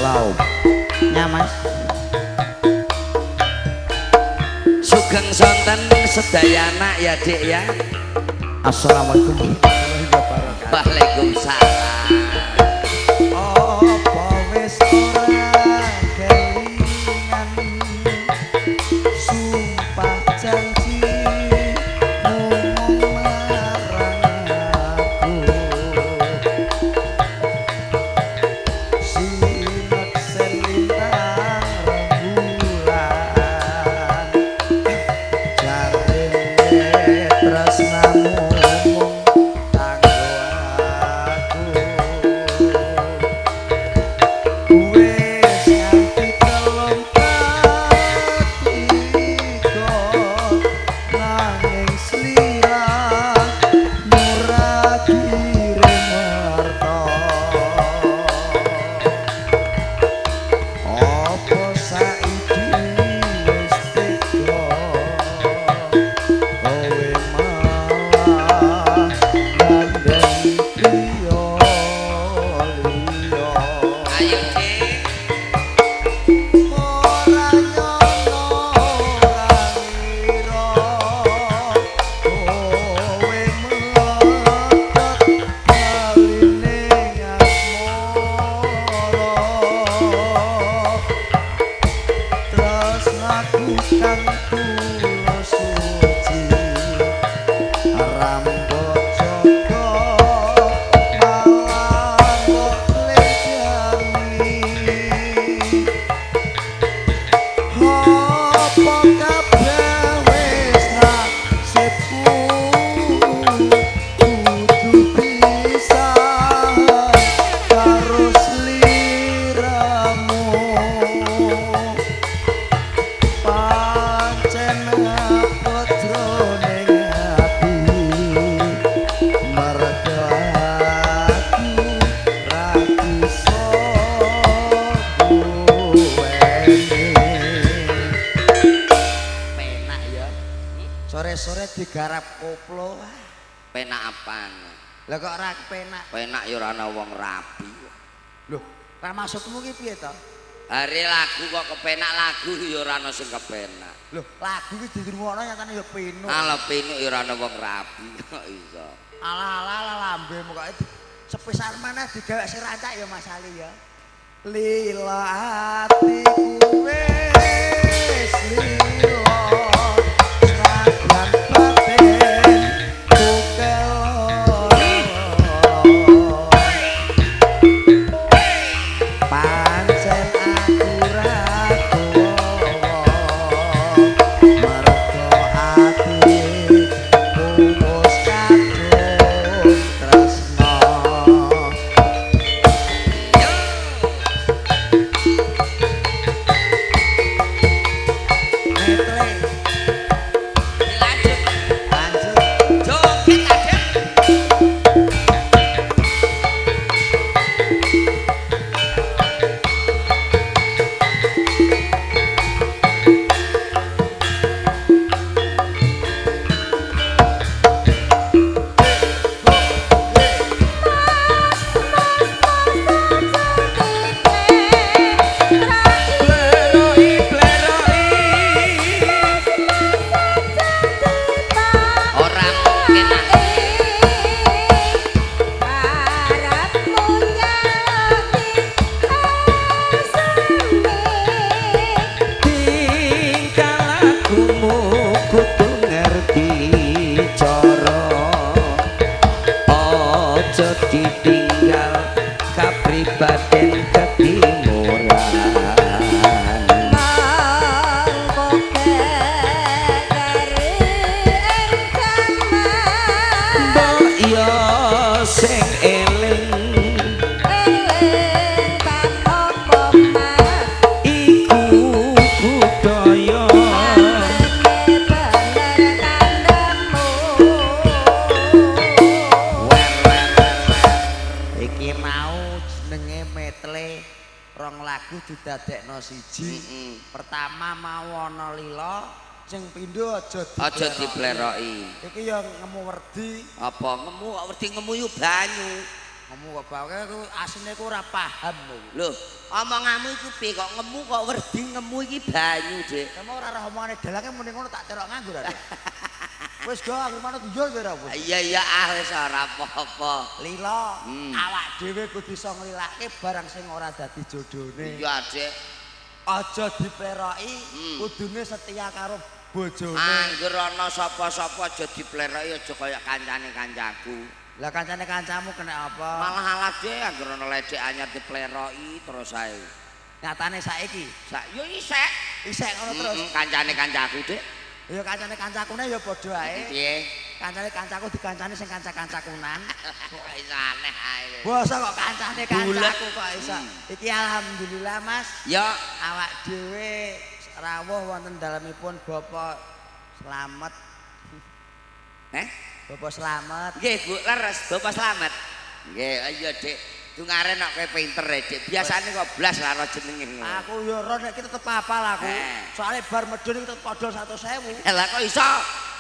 Lau. Ya Mas. Sugeng sonten sedayana ya Dik ya. Assalamualaikum warahmatullahi wabarakatuh. Waalaikumsalam. Apa wis ora kelingan sumpah janji mung marang aku sineksen lintang rembulan jarene tresnamu mung kanggo aku. Wis nganti telung ketiga nanging sliramu ra kirim warta. Apa saiki wis tega kowe malah gandeng priya liya. Ayo Dik. Ora nyono ora ngira kowe meletot kaline asmara. Tresnaku kang tulus suci rambut jaga malah mbok lejani. Apa kabeh wis nasibku kudu pisah karo sliramu. Pancen abot jroning ati mergo aku ra bisa duweni. Penak ya. Sore-sore digarap koplo. Penak apaan? Lah kok ora penak? Penak ya ora ana wong rabi. Loh, ra maksudmu ki piye to? Hari lagu kok kepenak lagu ya ora ana sing kepenak. Loh, lagu ki dirungokno nyatane ya penuh. Ala penuk ya ora ana wong rabi kok iso. Alah alah alah lambemu kok sepisan maneh digawe sing rancak ya Mas Ali ya. Lila atiku wis lila senajan batin ku keloro. Pancen aku ra kuwa mergo ati wis kadung tresna. Metle Lanjut. lanjut. Joget Adek. Bleroi bleroi Ora mungkin ah. Tingkah lakumu kudu ngerti cara aja ditinggal kapribaden ketimuran. Mbok yo sing eling iku budaya. Wer wer wer wer. Iki mau jenenge metle rong lagu didadekno siji. Pertama mau ana lila sing pindho aja Aja dibleroki. Iki ya ngemu werdi. Apa ngemu kok wedi ngemu yu banyu. Ngemu kok bae ku asine ku ora paham kowe. Lho, omonganmu iku piye kok ngemu kok werdi ngemu iki banyu, Dik. Kamu ora roh omongane dalange muni ngono tak terok nganggur arek. Wis go aku manut yo ya ora wis. Iya iya ah wis ora apa-apa. Lila, awak dhewe kudu iso nglilake barang sing ora dadi jodhone. Iya, Dik. Aja dipleroki, kudune setia karo bojone. Angger ana sapa-sapa aja dipleroki aja kaya kancane kancaku. Lah kancane kancamu kena apa? Malah alah Dik, angger ana ledek anyar dipleroki terus ae. Nyatane saiki. Sak yo isek. Isek ngono terus. Kancane kancaku, Dik. Ya kancane kancakune ya padha ae. Piye? Kancane kancaku dikancani sing kanca-kancakunan. Kok iso aneh ae. Basa kok kancane kancaku kok iso. Iki alhamdulillah Mas. Ya awak dhewe rawuh wonten dalemipun Bapak Slamet. Heh? Bapak Slamet. Nggih, Bu, leres Bapak Slamet. Nggih, iya Dik. Dungare nek kowe pinter e, Dik. Biasane kok blas lah ro jenenge. Aku yo ro nek iki tetep apal aku. Soale bar medhun iki tetep padha 100.000. Lah kok iso?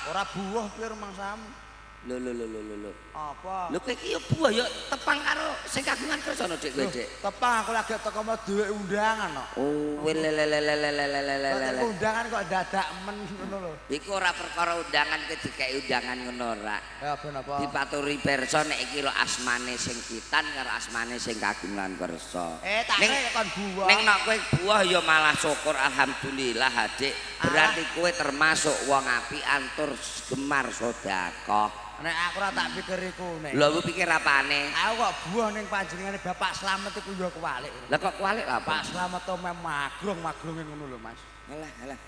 Ora buwuh piye rumangsamu. Lho lho lho lho lho. Apa? Lho kowe iki yo buwuh yo tepang karo sing kagungan kersa Dik kowe, Dik. Tepang aku lagi teko mau duwe undangan kok. Oh, lelelelelelelelelele. Undangan kok dadak men ngono lho. Iku ora perkara undangan kowe dikeki undangan ngono ora. Ya ben apa? Dipaturi pirsa nek iki lho asmane sing kitan karo asmane sing kagungan kersa. Tak kira kon buwuh. Ning nek kowe buwuh ya malah syukur alhamdulillah, Dik. Berarti kowe termasuk wong apik antur gemar sedekah. Nek aku ora tak pikir iku nek. Lho aku pikir apane? Aku kok buwuh ning panjenengane Bapak Slamet iku ya kuwalik. Lah kok kuwalik lha apa? Pak Slamet to magrong-magronge ngono lho, Mas. Alah, alah.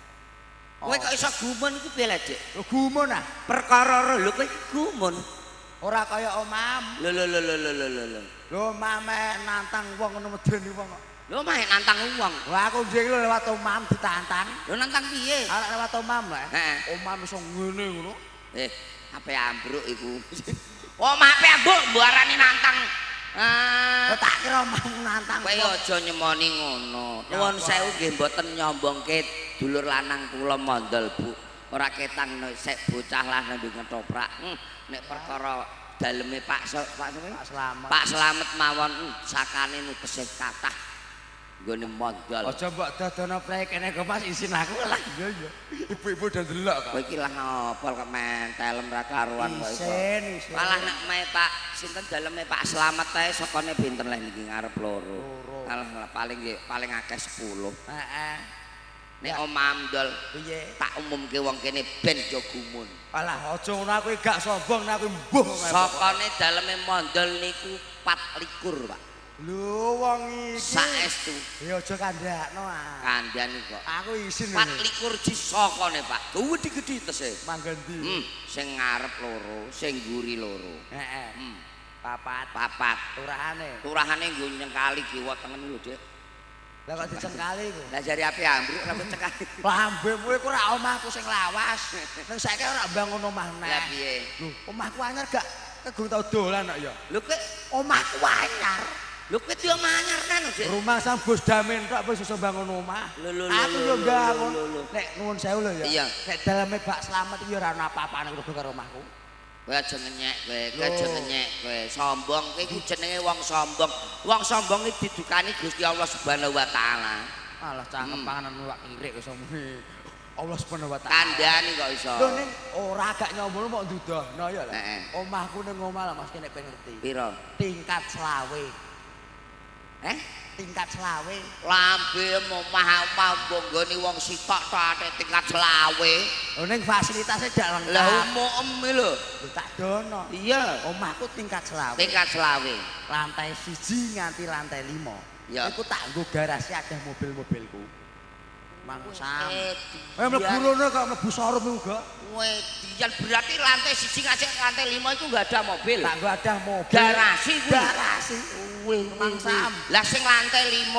Kowe kok iso gumun iku piye lho, Dik? Lho gumun ah. Perkara lho kowe gumun. Ora kaya omam. Lho lho lho lho lho lho. Lho omame nantang wong ngono medeni wong kok. Lho mahe nantang wong. Wah aku ndek lho lewat omam ditantang. Lho nantang piye? Arek lewat omam lho. Omam iso ngene ngono. Ape ambruk iku. Oh, ape ambruk mbok arani nantang. Ah, tak kira mau nantang. Kowe aja nyemoni ngono. Nuwun sewu nggih mboten nyombongke dulur lanang kula mondol, Bu. Ora ketang sek bocah lah nembe ngetoprak. Nek perkara daleme Pak Slamet. Pak Slamet mawon sakane tesih kathah nggone mondol. Aja mbok dadono plek kene kok Mas isin aku lah. Iya iya. Ibu-ibu do ndelok kok. Kowe iki lah ngopo kok mentelem ra karuan kok iso. Isin, isin. Malah nek mae Pak sinten daleme Pak Slamet ae sakone pinten leh niki ngarep loro. Alah paling paling akeh 10. Heeh. Nek omah ndol piye? Tak umumke wong kene ben do gumun. Alah aja ngono aku gak sombong nek aku mbuh. Sakone daleme mondol niku 24, Pak. Lho wong iki saestu. Ya aja kandhakno ah. Kandhani kok. Aku isin. 24 ji sakone, Pak. Gedhi-gedhi tese. Manggon ndi? Sing ngarep loro, sing mburi loro. Heeh. Papat. Papat. Turahane. Turahane nggo nyengkali kiwa tengen lho, Dik. Lah kok dicengkali iku? Lah jare ape ambruk rambut cengkali. Lambemu iku ora omahku sing lawas. Ning saiki ora bangun omah neh. Lah piye? Lho, omahku anyar gak kegung tau dolan kok ya. Lho kowe omahku anyar. Lho kowe di omah anyar kan, Dik? Rumah sang bos Damen tok wis iso bangun omah. Lho aku yo bangun. Nek nuwun sewu lho ya. Nek daleme Pak Slamet iki ya ora ana apa-apane karo omahku. Kowe aja ngenyek kowe, kowe aja ngenyek kowe. Sombong kowe iku jenenge wong sombong. Wong sombong iki didukani Gusti Allah Subhanahu wa taala. Alah cangkem panganan wak kirik iso muni. Allah Subhanahu wa taala. Kandhani kok iso. Lho ning ora gak nyombol mok ndudohno ya lho. Omahku ning omah lah Mas nek pengen ngerti. Piro? Tingkat 25. Eh? Tingkat 25. Lambe omah-omah mbok nggone wong sitok tok ate tingkat 25. Lho ning fasilitasnya dak lengkap. Lah umum lho. Lho tak dono. Iya, omahku tingkat 25. Tingkat 25. Lantai 1 nganti lantai 5. Ya. Iku tak nggo garasi ada mobil-mobilku. Mangsam. Mlebu rono kok mlebu showroom iku gak. Wedian berarti lantai 1 nganti lantai 5 iku enggak ada mobil. Tak nggo ada mobil. Garasi kuwi. Garasi. Wih, mangsam. Lah sing lantai 5,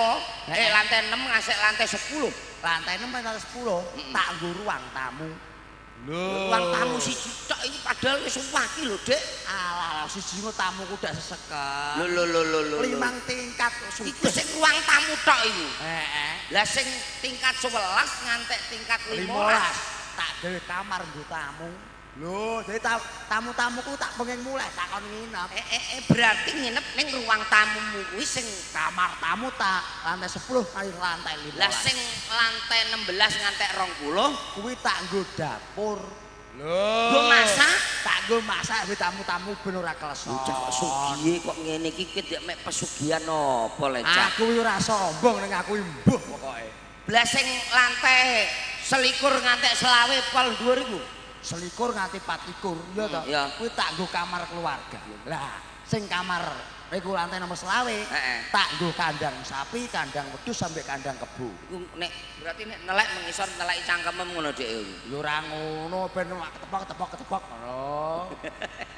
lantai 6 ngasih lantai 10. Lantai 6 lantai 10 tak nggo ruang tamu. Lho, ruang tamu siji tok iki padahal wis waki lho, Dik. Alah, siji ngo tamuku dak seseket. Lho lho lho lho. 5 tingkat iku sing ruang tamu tok iku. Heeh. Lah sing tingkat 11 ngantek tingkat 15 tak gawe kamar nggo tamu. Lho, jadi tamu-tamuku tak pengen mulai tak kon nginep. Berarti nginep ning ruang tamumu kuwi sing kamar tamu tak lantai 10 kali lantai 15. Lah sing lantai 16 ngantek 20 kuwi tak nggo dapur. Lho. Nggo masak? Tak nggo masak kuwi tamu-tamu ben ora kleson. Bocah kok sugihe kok ngene iki ki mek pesugihan apa le, Cak? Aku ora sombong ning aku mbuh pokoke. Lah sing lantai 21 ngantek 25 pol dhuwur iku. 21 nganti 24 ya toh. Kuwi tak nggo kamar keluarga. Lah sing kamar iku lantai nomor 25 tak nggo kandang sapi, kandang wedhus sampai kandang kebo. Iku nek berarti nek nelek mengisor neleki cangkemem ngono Dik. Ya ora ngono ben ketepok-ketepok ngono.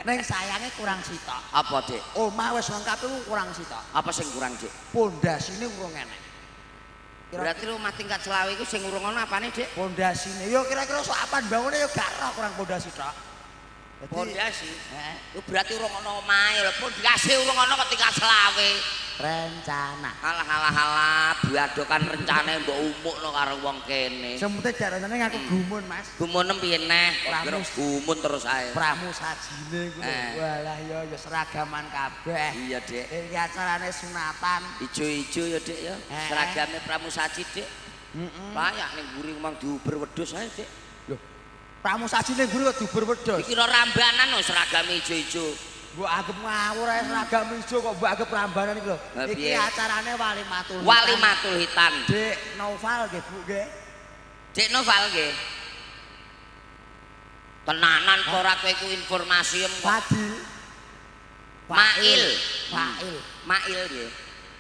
Ning sayange kurang sitok. Apa Dik? Omah wis lengkap iku kurang sitok. Apa sing kurang Dik? Pondasine urung enek. Berarti rumah tingkat 25 iku sing urung ana apane Dik? Pondasine ya kira-kira sok apan bangune ya gak roh kurang pondasi tok. Pondasi? Heeh. Berarti urung ana omahe lho. Pondasi urung ana kok tingkat 25. Rencana. Alah alah alah, badokan rencane mbok umukno karo wong kene. Sing penting jarane aku gumun, Mas. Gumunem piye neh? Gumun terus ae. Pramusajine ku lho. Walah ya ya seragaman kabeh. Iya, Dik. Iki acarane sunatan. Ijo-ijo ya, Dik ya. Seragame pramusaji, Dik. Heeh. Layak ning mburi mang diuber wedhus ae, Dik. Lho. Pramusaji ning mburi kok diuber wedhus. Dikira rambanan lho seragame ijo-ijo. Mbok anggap ngawur ae seragam ijo kok mbok anggap rambanan iki lho. Iki acarane walimatul hitan. Walimatul hitan. Dik Noval nggih, Bu nggih. Dik Noval nggih. Tenanan apa ora kowe iku informasi em kok. Fadil. Mail. Fail. Mail nggih.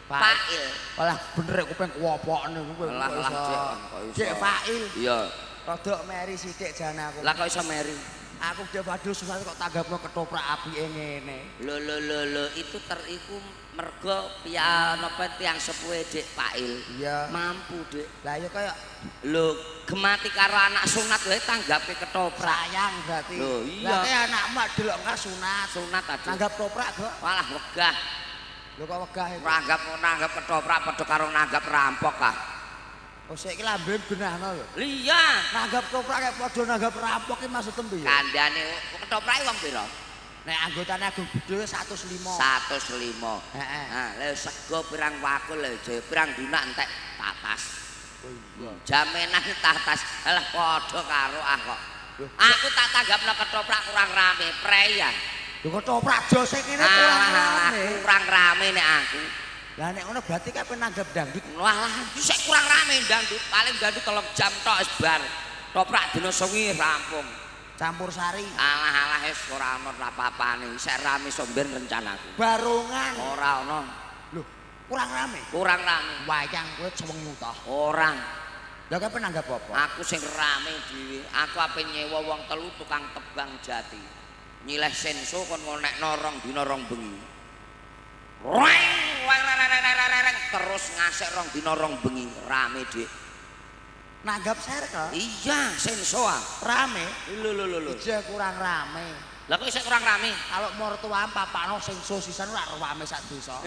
Fail. Walah bener kuping kuwopokne kuwi. Lah lah Dik kok iso. Dik Fail. Iya. Rodok meri sithik jan aku. Lah kok iso meri? Aku Dik Fadil susah kok tanggapno ketoprak apike ngene. Lho lho lho lho itu iku mergo piye napa tiyang sepuhe Dik Fail. Iya. Mampu Dik. Lah ya kaya lho gemati karo anak sunat wae tanggape ketoprak. Sayang berarti. Lho iya. Lah kaya anakmu delok ka sunat. Sunat aduh. Tanggap ketoprak kok. Walah wegah. Lho kok wegah iku? Nanggap ketoprak padha karo nanggap rampok ah. Oh saiki lambe benahno lho. Iya. Nanggap ketoprak kaya padha nanggap rampok iki maksud piye? Kandhane ketoprake wong pira? Nek anggotane Agung Budhe 105. 105. Heeh. Nah, lha sego pirang wakul lho, pirang dina entek tatas. Oh iya. Jamenan tatas. Alah padha karo ah kok. Aku tak tanggapno ketoprak kurang rame, prei ya. Lho ketoprak jose ngene kurang rame. Kurang rame nek aku. Lah nek ngono berarti kape nanggap dangdut. Walah, sik kurang rame dangdut, paling dangdut 3 jam tok wis bar. Toprak dina sewengi rampung. Campur sari. Alah-alah wis ora ono apa-apane, sik rame somben rencanaku. Barongan. Ora ono. Lho, kurang rame. Kurang rame. Wayang kowe sewengi ta? Ora. Lah kape nanggap apa? Aku sing rame dhewe. Aku ape nyewa wong telu tukang tebang jati. Nyileh senso kon ngonekno rong dina rong bengi. Reng reng reng reng terus ngasek rong dina rong bengi rame Dik. Nanggap serkel? Iya, senso ah. Rame? Lho lho lho lho. Ijeh kurang rame. Lah kok isih kurang rame? Kalau mertua papakno senso sisan ora rame sak desa.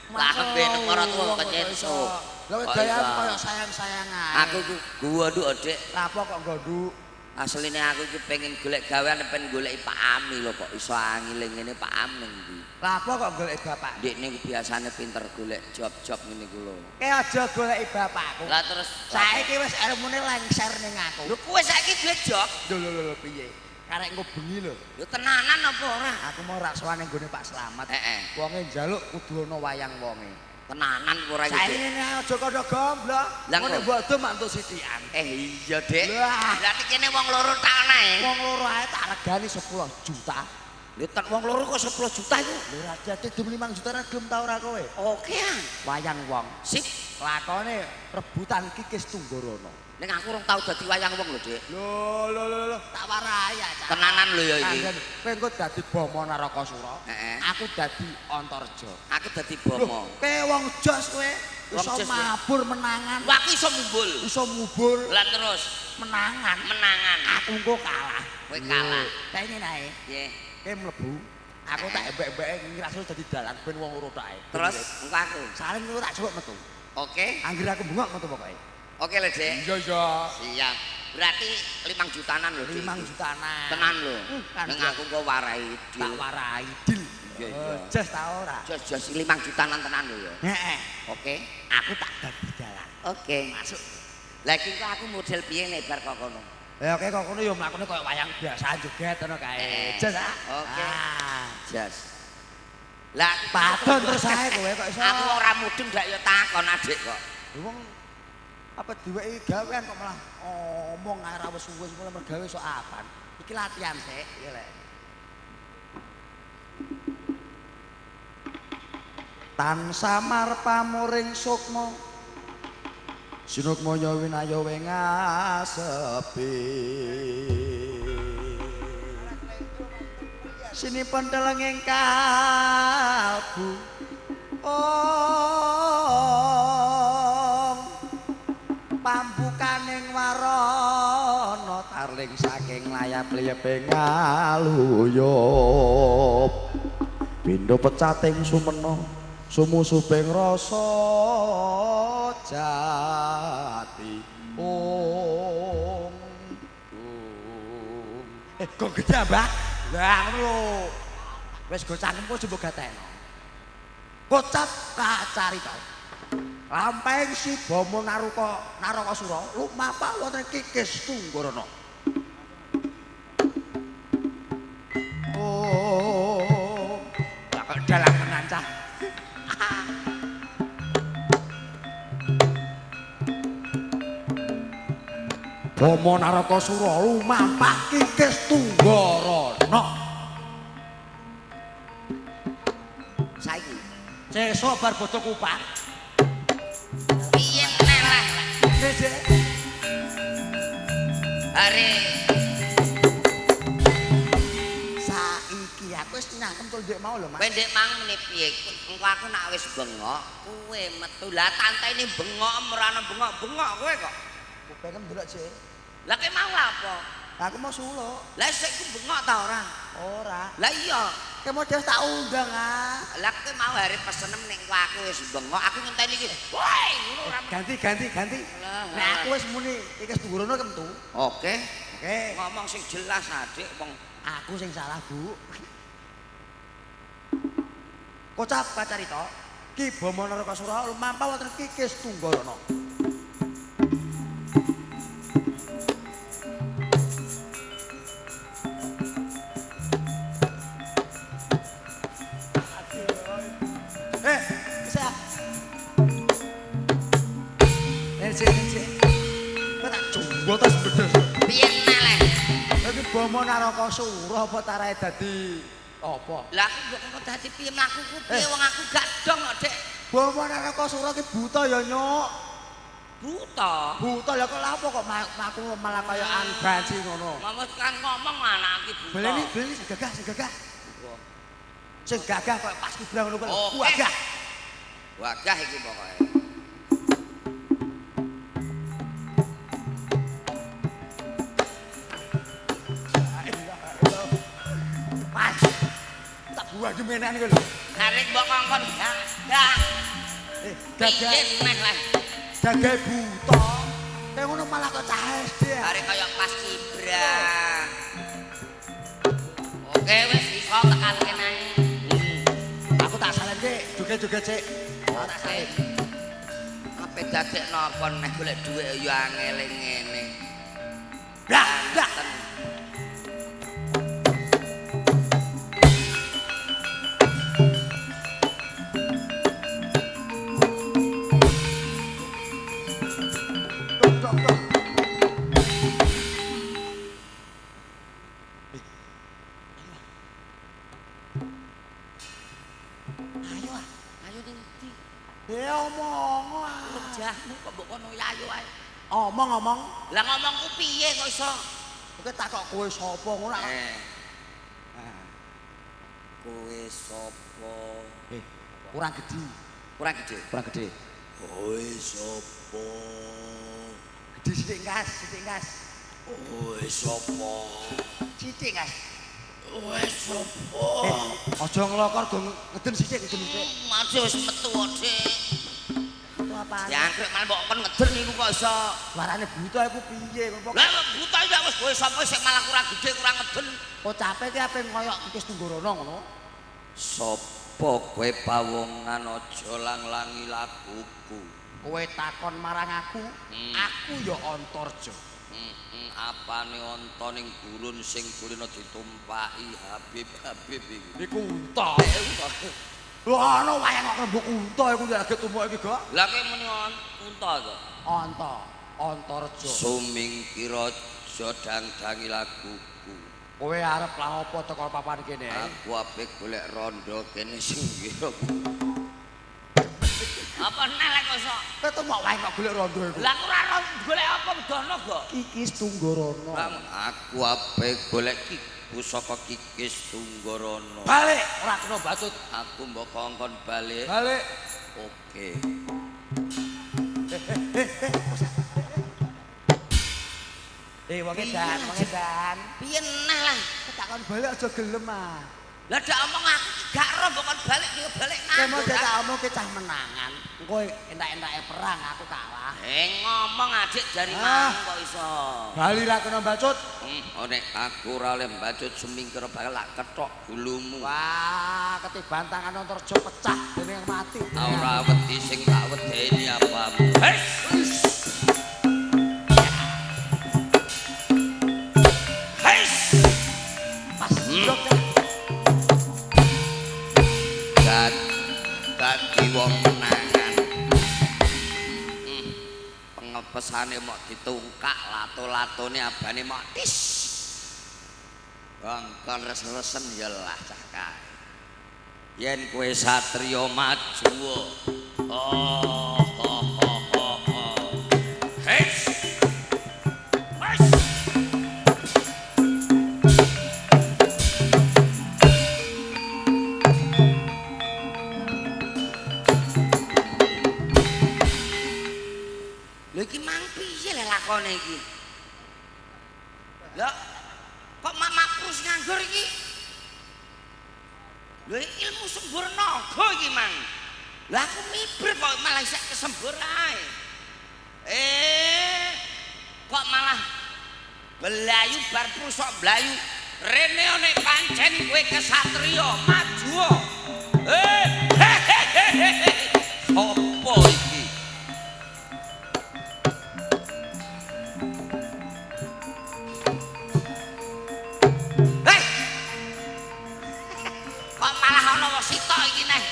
Lah ben maratuwa kok senso. Lah gaya koyo sayang-sayang ae. Aku ku gua nduk Dik. Lah apa kok nggo nduk? Asline aku iki pengen golek gawean pengen goleki Pak Ami lho kok iso angile ngene Pak Am ning ndi. Lah apa kok goleki bapak? Ndikne ku biasane pinter golek job-job ngene ku lho. Ke aja goleki bapakku. Lah terus saiki wis ilmune lengser ning aku. Lho kowe saiki duwe job? Lho lho lho piye? Karek engko bengi lho. Lho tenanan apa ora? Aku mau rak sowan ning gone Pak Slamet. Heeh. Wonge njaluk kudu ana wayang wonge. Tenanan ora iki. Saiki ngene aja kandha gomblok. Ngene mbok do mak entuk sithikan. Iya, Dik. Berarti kene wong loro tak ae. Wong loro ae tak regani 10 juta. Lho tek wong loro kok 10 juta iku? Lho ra dadi 5 juta ra gelem ta ora kowe? Oke ah. Wayang wong. Sip. Lakone rebutan Kikis Tunggorono. Ning aku urung tau dadi wayang wong lho, Dik. Lho lho lho lho, tak warai ya. Tenanan lho ya iki. Kowe engko dadi Bama Narakasura. Heeh. Aku dadi Antarja. Aku dadi Bama. Kowe wong jos kowe. Iso mabur menangan. Wah, aku iso mumbul. Iso mubur. Lah terus menangan. Menangan. Aku engko kalah. Kowe kalah. Kae ngene ae. Piye? Kowe mlebu. Aku tak embek-embeke ngrasuk dadi dalang ben wong loro tok ae. Terus engko aku saling loro tak celuk metu. Oke. Anggere aku bengok metu pokoke. Oke lho, Dik. Iya, iya. Siap. Berarti 5 jutanan lho. 5 jutanan. Tenan lho. Ning aku kok warai deal. Tak warai deal. Iya iya. Jos ta ora? Jos 5 jutanan tenan lho ya. Heeh. Oke. Aku tak dadi dalan. Oke. Masuk. Lah iki kok aku model piye nek bar kok kono? Ya oke kok kono ya mlakune koyo wayang biasa joget ngono kae. Jos ah. Oke. Jos. Lah padon terus ae kowe kok iso. Aku ora mudeng dak ya takon adik kok. Wong apa diweki gawean kok malah omong ae ra wis suwe mulai mergawe sok apan. Iki latihan sik ya lek. Tan samar pamuring sukma sinukmaya winaya wengasepi sinipun telenging kalbu ong pambukaning warana tarling saking layap liyeping ngaluyup pindha pecating sumena sumusuping rasa jati ong. Kok gede Mbah? Lah ngono lho. Wis go cangkemku aja mbok gatekno. Kocap kacarita. Lampahing si Bama Naruka Narakasura lumampah wonten Kikis Tunggarana. Oh, lah kok dalang tenan cah. Bama Narakasura lumampah Kikis Tunggarana. Saiki sesuk bar bodho kupat. Piye meneh lah. Are saiki aku wis nyangkem tul ndek mau lho Mas. Kowe ndek mang meni piye? Engko aku nak wis bengok, kowe metu. Lah tantene bengok merana bengok-bengok kowe kok. Kupengem ndelok sik. Lah kowe mau lha apa? Lah aku mau suluk. Lah sik ku bengok ta ora? Ora. Lah iya. Kowe mau dhewe tak undang ah. Lah kowe mau hari pesenem nek aku wis bengok, aku ngenteni iki. Woi, ngono ora. Ganti. Nek aku wis muni iki wis tunggurono metu. Oke. Oke. Ngomong sing jelas adik wong aku sing salah, Bu. Kocap kacarita, Ki Bama Narakasura lumampah wonten Kikis Tunggarana. Bisa. Sik. Kok tak jumbo tas bedes. Piye meneh? Iki Bama Narakasura apa tarae dadi apa? Lah aku mbok kok dadi piye mlakuku piye wong aku gak dong kok, Dik. Bama Narakasura ki buta ya, Nyuk. Buta? Buta lah kok lha apa kok mlaku malah kaya anbanci ngono. Ngomong kan ngomong anak iki buta. Beleni sing gagah, sing gagah. Sing gagah kaya pas kubra ngono kuwi. Wagah. Wagah iki pokoke. Mas. Tak buah jumenan iki lho. Arek mbok kongkon gagah. Gagah meneh lah. Gagah buta. Kayak ngono malah kok cah SD. Arek kaya pas kibra. Oke wis iso tekan kene. Aku tak salen Cik, joget-joget Cik. Tak salen. Ape dadekno apa neh golek dhuwit ya angele ngene. Dah, dah. Tok tok. Ayo ah, ayo ning ndi? Omong ah. Jahmu kok mbok kono ayo ae. Omong-omong. Lah ngomongku piye kok iso? Kowe takok kowe sapa ngono. Kowe sapa? Kurang gedhi. Kurang gedhe. Kurang gedhe. Kowe sapa? Gedhi sithik gas, sithik gas. Kowe sapa? Sithik gas. Kowe sapa? Aja nglokor go ngeden sithik, ngeden sithik. Masih wis metu, Dik. Metu apane? Apane? Jangkrik malah mbok kon ngeder niku kok iso. Suarane buta iku piye kok? Lah buta iki wis kowe sapa sing malah kurang gedhe kurang ngeden. Pocape ki ape koyok Kikis Tunggorono ngono. Sopo kowe pawongan aja lang-langi laguku. Kowe takon marang aku, aku ya Antarja. Apane onta ning gurun sing kulino ditumpaki Habib-habib iki. Iku unta. Lho ana wayang kok rembug unta iku lagi tumuk iki, Gok. Lah kowe muni unta to? Onta, Antarja. Sumingkir aja dang-dangi laguku. Kowe arep lah apa teko papan kene? Aku ape golek rondo kene sing kira. Apa neh lek kok iso? Kowe tumuk wae kok golek rondo iku. Lah aku ora golek apa bedono, Gok. Kikis Tunggorono. Aku ape golek pusaka Kikis Tunggorono. Balik, ora kena bacut. Aku mbok kongkon balik. Balik. Oke. Wong edan, wong edan. Piye neh lah? Takon balik aja gelem ah. Lah dak omong aku gak ero mbok kon balik yo balik nang. Kemo dak omong ke cah menangan. Engko entak-entake perang aku kalah. Ngomong adik jari mang kok iso. Bali ra kena bacut. Nek aku ora oleh bacut sumingkir bakal lak kethok gulumu. Wah, ketiban tangan Antarja pecah dene yang mati. Ora wedi sing tak wedeni apamu. Hei. Hei. Pas Dadi wong menangan. Pengepesane mok ditungkak, lato-latone abane mok tis. Bangkon res-resen ya lah cah kae. Yen kowe satriya maju. Oh, oh, oh, oh, oh. Hei. Hei. Lho iki mang piye le lakone iki? Lho kok mamak prus nganggur iki? Lho ilmu sembur naga iki mang. Lah aku miber kok malah isih kesembur ae. Kok malah belayu bar prusok blayu. Rene nek pancen kowe kesatriya maju. Sopo iki? Kok malah ana wong sitok iki neh.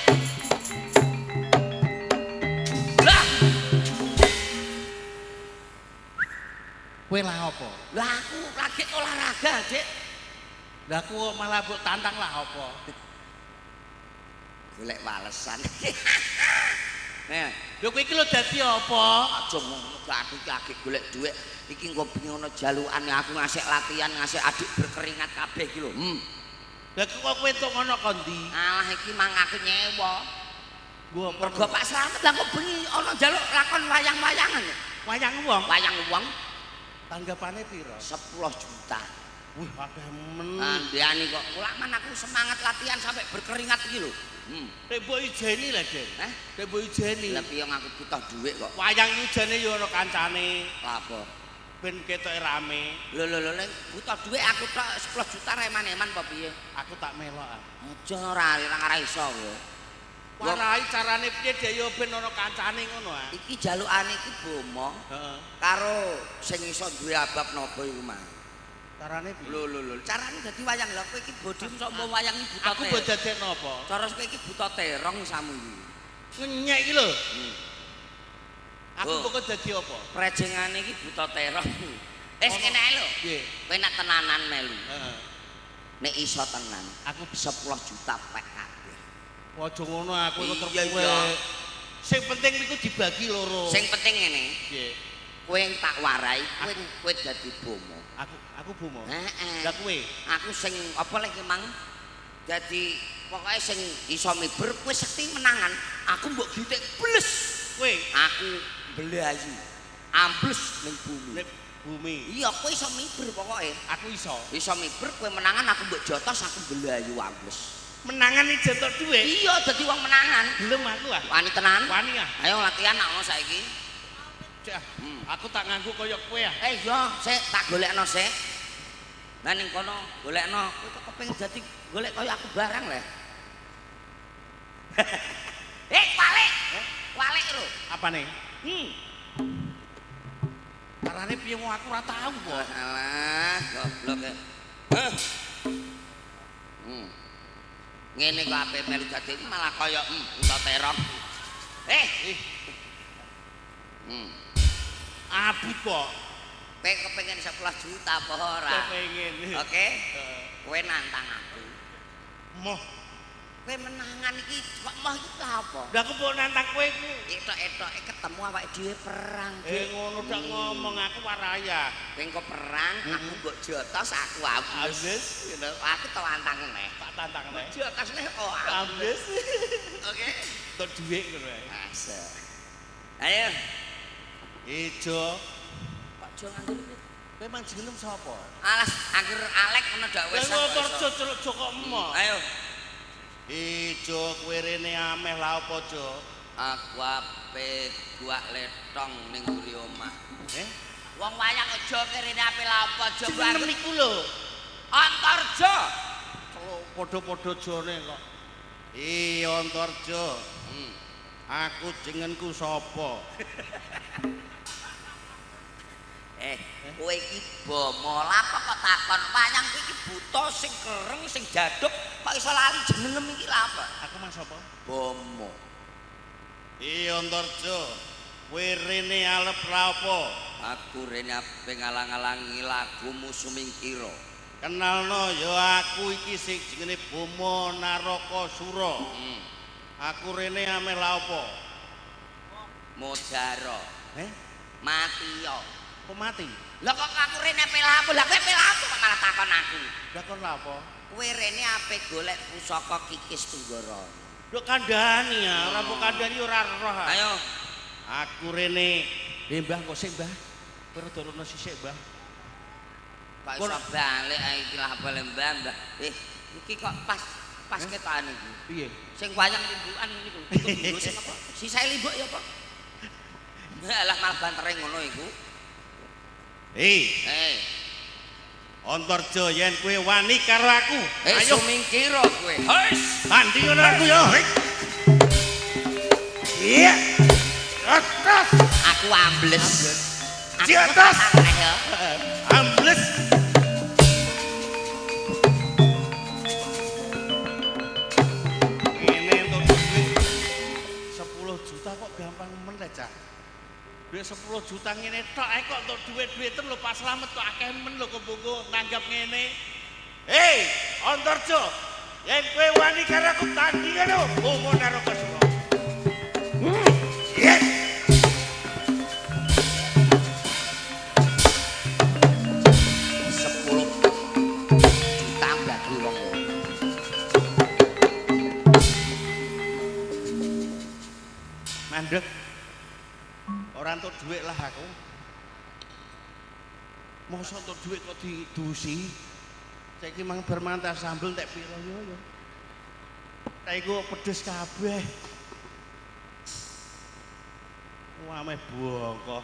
Lah, kowe lah apa? Lah aku lagi olahraga, Dik. Lah aku malah mbok tantang lah apa? Golek walesan. Nah, lho kowe iki lho dadi apa? Aja ngono, aku iki lagi golek dhuwit. Iki engko bengi ana jalukan aku ngasih latihan, ngasih adik berkeringat kabeh iki lho. Lah kok kowe entuk ngono ko ndi? Alah iki mang aku nyewa. Nggo mergo Pak Slamet lah kok bengi ana njaluk lakon wayang-wayangan. Wayang wong? Wayang wong. Tanggapane pira? 10 juta. Wih, akeh men. Andheani kok. Kulaman aku semangat latihan sampai berkeringat iki lho. Nek mbok ijeni lho, Den. Hah? Nek mbok ijeni. Lah piye aku butuh dhuwit kok. Wayang ijene ya ana kancane. Lah apa? Ben ketoke rame. Lho lho lho, butuh dhuwit aku tok 10 juta ra eman-eman apa piye? Aku tak melok ah. Aja ora ora iso kowe. Warai carane piye dhek ya ben ana kancane ngono ah. Iki jalukane iki bomo. Heeh. Karo sing iso duwe abab naga iku mah. Carane piye? Lho lho lho, carane dadi wayang. Lha kowe iki bodhim sok mbok wayang iki buta. Aku mbok dadekno apa? Cara kowe iki buta terong samu iki. Ngenyek iki lho. Aku kok dadi apa? Prejengane iki buta terong. Wis ngene ae lho. Piye? Kowe nak tenanan melu. Heeh. Nek iso tenan, aku 10 juta pek kabeh. Aja ngono aku iku terkowe. Sing penting niku dibagi loro. Sing penting ngene. Piye? Kowe tak warai, kowe dadi bomo. Aku bomo. Heeh. Lah kowe? Aku sing apa lagi mang? Dadi pokoke sing iso miber kowe sekti menangan. Aku mbok gitik bles. Kowe aku belayu. Ambles ning bumi. Ning bumi. Iya, kowe iso miber pokoke. Aku iso. Iso miber kowe menangan aku mbok jotos aku belayu ambles. Menangan iki entuk dhuwit. Iya, dadi wong menangan. Gelem aku ah. Wani tenan. Wani ah. Ayo latihan nak ngono saiki. Cek, aku tak nganggo kaya kowe ah. Eh iya, sik tak golekno sik. Lah ning kono golekno, kowe kok kepengin dadi golek kaya aku barang leh. Eh, walik. Walik lho. Apane? Carane piye wong aku ora tau kok. Alah, goblok e. Heh. Ngene kok ape melu dadi malah kaya entok terong. Eh. Abot kok. Kowe kepengin 10 juta apa ora? Kepengin. Oke. Kowe nantang aku. Moh. Kowe menangan iki kok moh iki lha apa? Lah aku mbok nantang kowe iku. Etok-etoke ketemu awake dhewe perang. Ngono tok ngomong aku waraya. Kowe engko perang, aku mbok jotos aku ambles. Ngono. Aku tau tantang neh. Tak tantang neh. Jotos neh oh ambles. Oke. Entuk dhuwit ngono ae. Asik. Ayo. Ijo. Kok jo nganggur piye? Kowe mang jeneng sapa? Alas, anggur Alek ngono dak wis. Lah kok celuk jo kok emoh. Ayo. Ijo kowe rene ameh lha apa jo? Aku ape guak letong ning mburi omah. Eh? Wong wayang aja rene ape lha apa jo? Jeneng iku lho. Antarja. Celuk padha-padha jone kok. Iya Antarja. Aku jenengku sapa? Kowe iki bomo lha apa kok takon wayang kuwi iki buta sing kereng sing jaduk kok iso lali jenengem iki lha apa? Aku mang sapa? Bomo. Iya Antarja, kowe rene alep lha apa? Aku rene ape ngalang-alangi lagumu Sumingkira. Kenalno ya aku iki sing jenenge Bomo Naraka Sura. Aku rene ameh lha apa? Modaro. Eh? Mati yo. Kok mati? Lah kok aku rene ape lha apa? Lah kowe ape lha apa kok malah takon aku? Lah kon lha apa? Kowe rene ape golek pusaka Kikis Tunggara. Lho kandhani ya, ora mbok kandhani ora roh. Ayo. Aku rene. Mbah kok sik, Mbah. Kowe rada rono sisik, Mbah. Kok iso balik ae iki lah apa Mbah, Mbah. Iki kok pas ketokane iki. Piye? Sing wayang limbukan niku. Iku sing apa? Sisae limbuk ya apa? Alah malah bantere ngono iku. Hei. Antarja yen kowe wani karo aku. Ayo sumingkira kowe. Heis. Tanding ngono aku ya. Iya. Atas. Aku ambles. Di atas. Ambles. Ngene entuk duit 10 juta kok gampang men ta, Cak. Duit 10 juta ngene tok ae kok entuk duit-duiten lho Pak Slamet kok akeh men lho kok tanggap ngene. Hei, Antarja, yen kowe wani karo aku tandingan lho, Bomo Naraka Sura. Yes. 10 juta bagi wong. Mandek. Ora entuk dhuwit lah aku. Mosok entuk dhuwit kok didusi. Saiki mang bermantas sambel tek piro yo yo. Tek iku pedes kabeh. Wah meh bongko.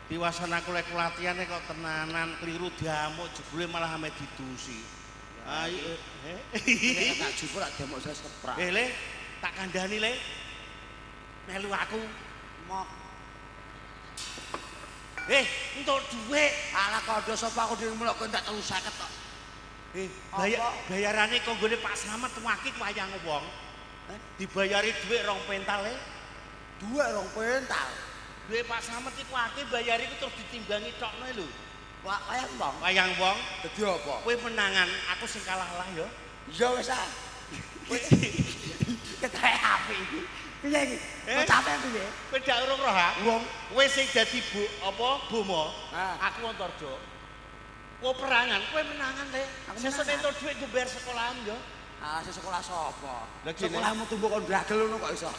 Tiwasan aku lek latihan kok tenanan kliru diamuk jebule malah ame didusi. Ayo nek tak jupuk lak demok saya keprak. Le, tak kandhani le. Melu aku. Mok. Entuk dhuwit. Alah kandha sapa aku dhewe mulok kowe entek 350 tok. Bayarane kok nggone Pak Slamet waki wayang wong. Dibayari dhuwit 2 pental e. Dhuwit 2 pental. Dhuwit Pak Slamet iku akeh bayari iku terus ditimbangi tokno lho. Wah, wayang wong. Wayang wong. Dadi apa? Kowe menangan, aku sing kalah lah ya. Iya wis ah. Ketake apik iki. Piye iki? Kok sampe piye? Kowe dak urung roh ha? Wong kowe sing dadi bu apa Bomo? Aku Antarja. Kowe perangan, kowe menangan le. Sesuk entuk dhuwit nggo bayar sekolahan ya. Ah, sekolah sapa? Sekolahmu tumbuh kon dragel ngono kok iso.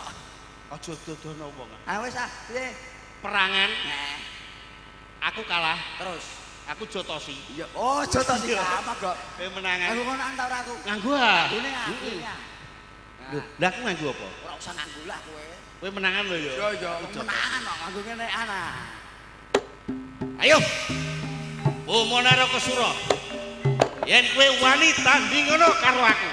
Aja dodono wong. Ah wis ah, piye? Perangan. Heeh. Aku kalah. Terus aku jotosi. Iya. Oh, jotosi apa, Gok? Kowe menangan. Aku ngono ta ora aku? Nganggo ah. Nganggone aku. Lho, lah aku nganggo apa? Ora usah nganggo lah kowe. Kowe menangan lho ya. Iya, iya, menangan kok nganggo ngene ana. Ayo. Bomo Narakasura. Yen kowe wani tanding ngono karo aku.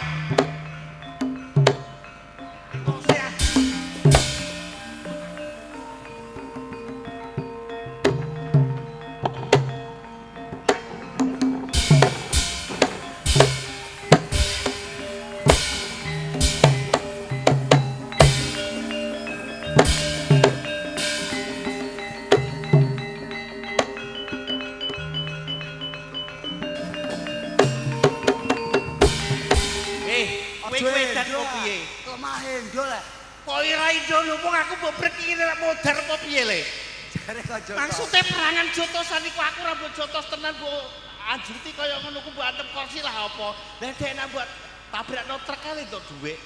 Maksudnya perangan jotosan iku aku ora mbok jotos tenan mbok anjuti kaya ngono ku mbok antem kursi lah apa. Lah dek nak mbok tabrakno truk kali entuk dhuwit.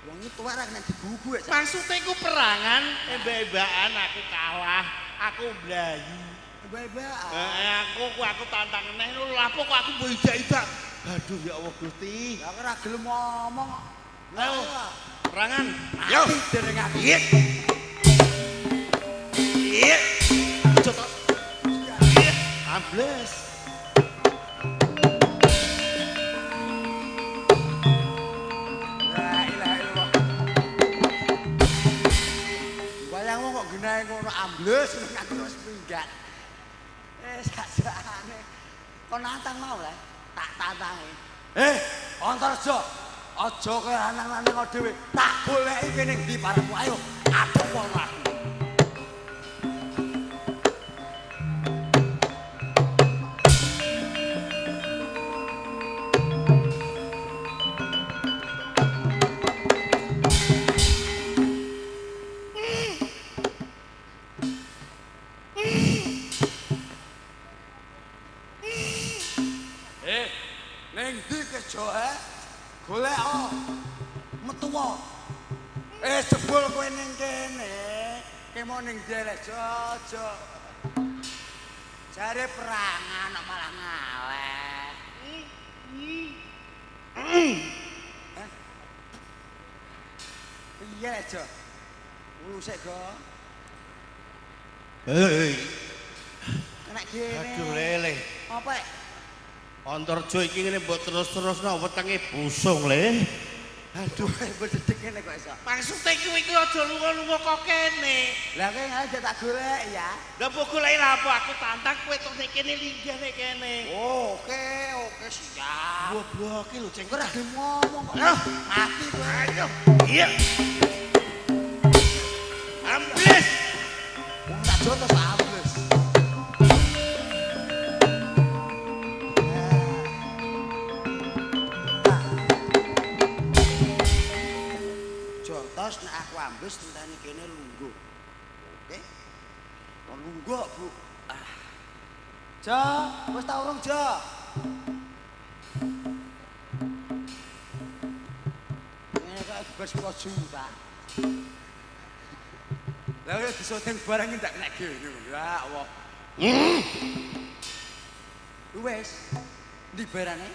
Wong iki tuwek ra kena digugu. Maksude iku perangan embak-embakan aku kalah, aku mlayu. Embak-embakan. Heeh, aku tantang neh lho lha apa kok aku mbok idak-idak. Aduh ya Allah Gusti. Lah aku ora gelem ngomong kok. Ayo perangan. Yo dereng aku. Iya. Iya. Jotos. Iya. Ambles. La ilaha illallah. Wayangmu kok genahe ngono ambles nganti wis minggat. Sajane. Kon nantang mau le? Tak tantangi. Antarja. Aja kowe lanang-lanang dhewe. Tak goleki kene ndi parepmu. Ayo, adep ana aku. Jebul kowe ning kene. Kemo ning ndi aja. Jare perangan kok malah ngaleh. Piye aja? Ulu sik go. Hei. Kena gene. Aduh lele. Apa? Antarja iki ngene mbok terus-terusno wetenge busung le. Aduh, bedhek ngene kok iso. Maksude kuwi iki aja lunga-lunga kok kene. Lah kowe aja tak golek ya. Lah mbok goleki lha apa aku tantang kowe terus nek kene linggih nek kene. Oh, oke, oke siap. Gobloke lho ceng. Ora gelem ngomong kok. Mati kowe. Ayo. Iya. Ambles. Wong tak jotos ambles. Jotos nek aku ambles enteni kene lungguh. Oke. Kon lungguh, Bu. Ah. Jo, wis ta urung, Jo? Ngene kok bebas 10 juta. Lah wis disoting barang iki ndak kena gene. Ya Allah. Wis. Ndi barane?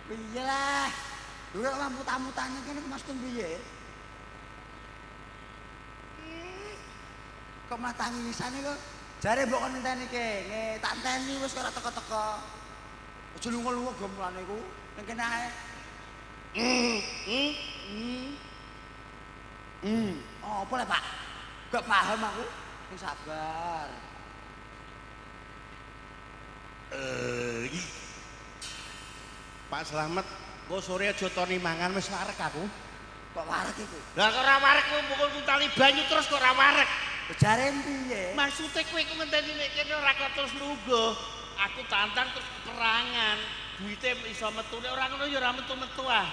Piye lah? Lho kok lampu tamu-tane kene maksud piye? Kok malah tangisane kok? Jare mbok kon ngenteni kene, tak enteni wis ora teko-teko. Aja lunga-lunga gomlane iku, ning kene ae. Apa le, Pak? Gak paham aku. Sing sabar. Pak Slamet, kok sore aja toni mangan wis wareg aku. Kok wareg iku? Lah kok ora wareg kowe mukul tali banyu terus kok ora wareg. Jare piye? Maksude kowe iku ngenteni nek kene ora kok terus lungguh. Aku tantang terus peperangan. Duite iso metu nek ora ngono ya ora metu-metu ah.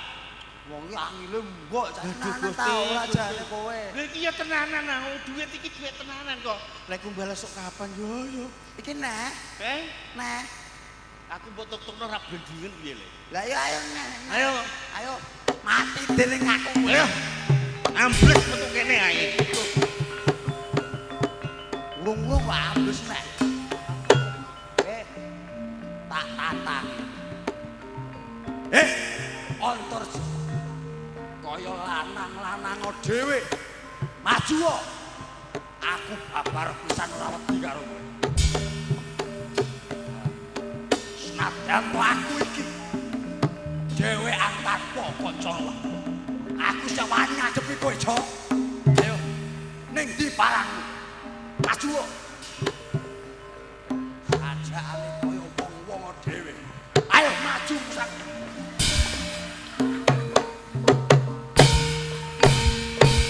Wong iki angile mbok tenanan ta ora jane kowe. Lha iki ya tenanan ah, duit iki duit tenanan kok. Lek ku bales sok kapan yo yo. Iki neh. Neh. Aku mbok tuk-tukno ora blendingen piye le? Lah ya ayo neh. Ayo. Ayo mati dening aku. Ayo. Ambles metu kene ae. Urung-urung kok ambles nek. Tak tantang. Lanang-lanang dhewe. Maju kok. Aku babar pisan ora wedi karo kowe. Senajan to aku iki dhewean tanpa kanca. Aku sing wani ngadepi kowe, Jo. Ayo. Ning ndi parangmu? Maju kok. Ajakane kaya wong-wong dhewe. Ayo maju sak.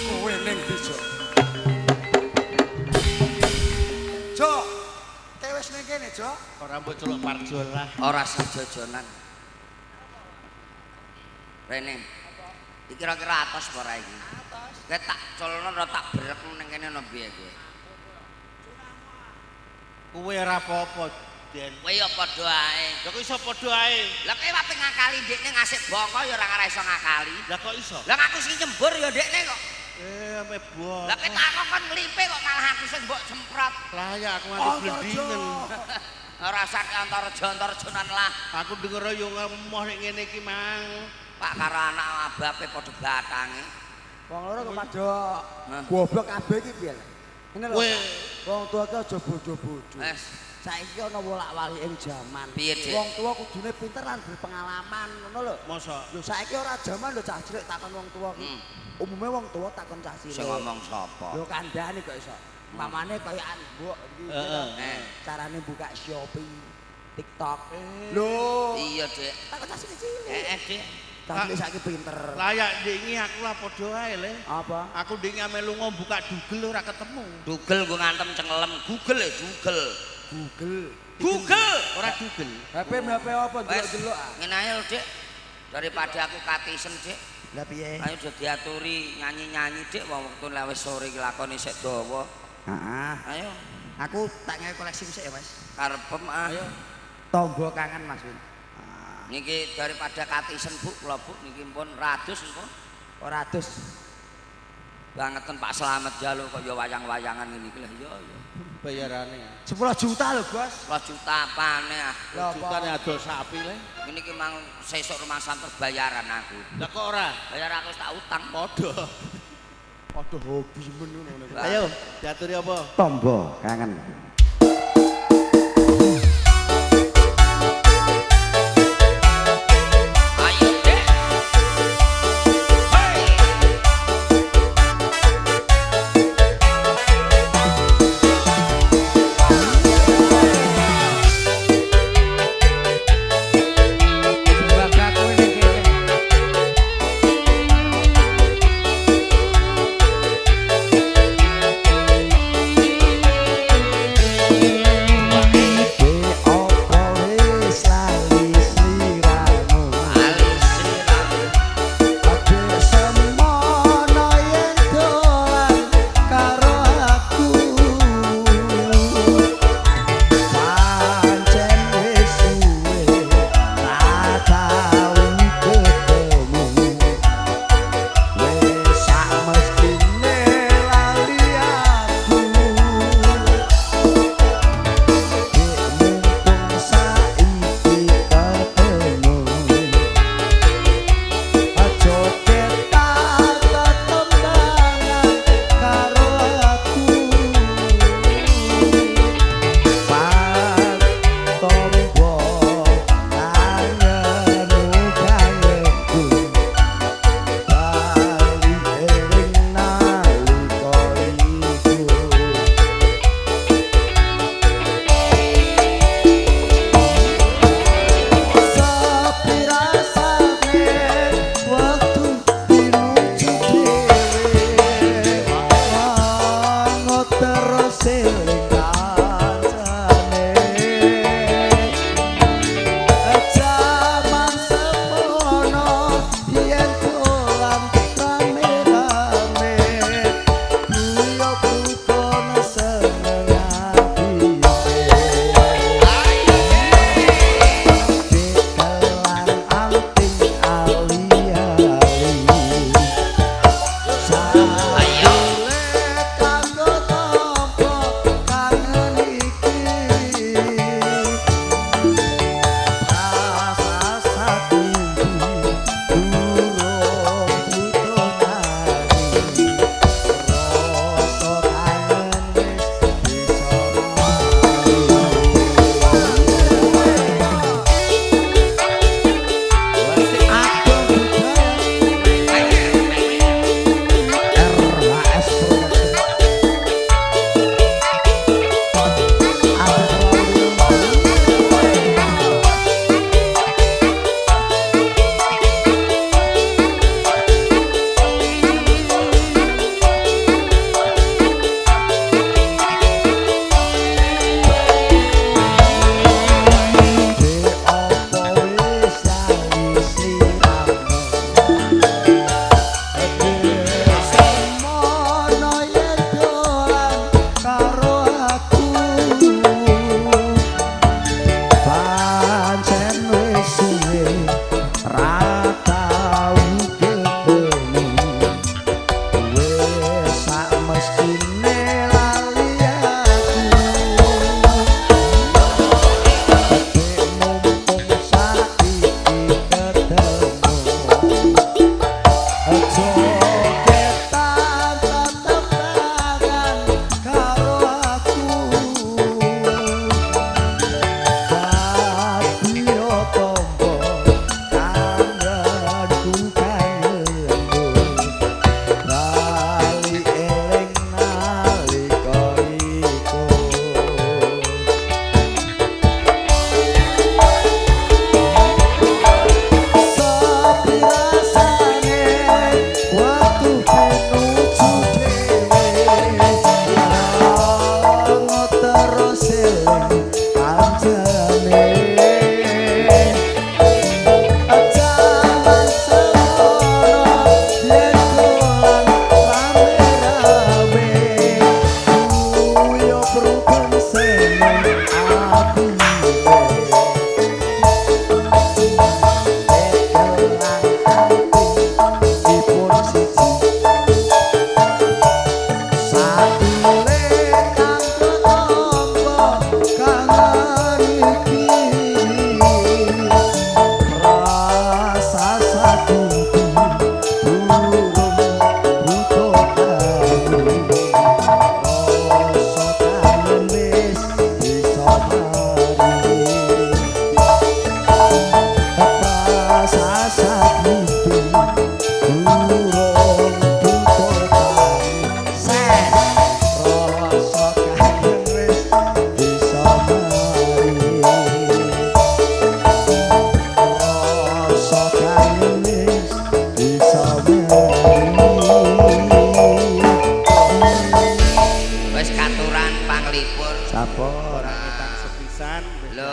Kowe ning ndi, Jo? Jo, kowe wis ning kene, Jo? Ora mbok celuk Parjo lah. Ora sejojonan. Rene. Iki kira-kira atos apa ora iki? Atos. Kowe tak culno ora tak brek ning kene ono piye kowe? Kowe ora apa-apa, Den. Kowe ya padha ae. Lah kok iso padha ae? Lah kowe wae ngakali ndekne ngasih bongko ya ora iso ngakali. Lah kok iso? Lah aku sing nyembur ya ndekne kok. Ame bongko. Lah kowe tak kon nglipe kok malah aku sing mbok semprot. Lah ya aku nganti blendingen. Ora sak antara-antarjonan lah. Aku denger yo ngemoh nek ngene iki mang. Pak karo anak abape padha batange. Wong loro kok padha goblok kabeh iki piye? Ngene lho. Wong tuwa ki aja bodho-bodho. Saiki ana wolak-walik ing jaman. Wong tuwa kudune pinter lan berpengalaman ngono lho. Mosok. Lho saiki ora jaman lho cah cilik takon wong tuwa ki. Umume wong tuwa takon cah cilik. Sing ngomong sapa? Lho kandhane kok iso. Mamane kaya mbok iki. Carane buka Shopee, TikTok. Lho. Iya, Dik. Takon cah cilik. Heeh, Dik. Cah cilik saiki pinter. Layak ndingi aku lah padha ae le. Apa? Aku ndingi ame lunga buka Google ora ketemu. Google nggo ngantem cengelem. Google e Google. Google. Google ora Google. HP HP apa delok-delok ah. Ngene ae lho, Dik. Daripada aku katisen, Dik. Lah piye? Ayo udah diaturi nyanyi-nyanyi, Dik, wong wektu lek wis sore iki lakone sik dawa. Heeh. Ayo. Aku tak ngewe koleksi sik ya, Mas. Karepem ah. Ayo. Tombo kangen, Mas Win. Niki daripada katisen, Bu, kula Bu niki pun ratus engko. Ora adus. Bangeten Pak Slamet jaluk kok ya wayang-wayangan ngene iki lah ya ya. Bayarane 10 juta lho, Bos. 10 juta apane ah? 10 juta nek adol sapi le. Ngene iki mang sesuk rumah santer bayaran aku. Lah kok ora? Bayar aku wis tak utang. Padha. Padha hobi men ngono. Ayo, diaturi apa? Tombo kangen. Ayo.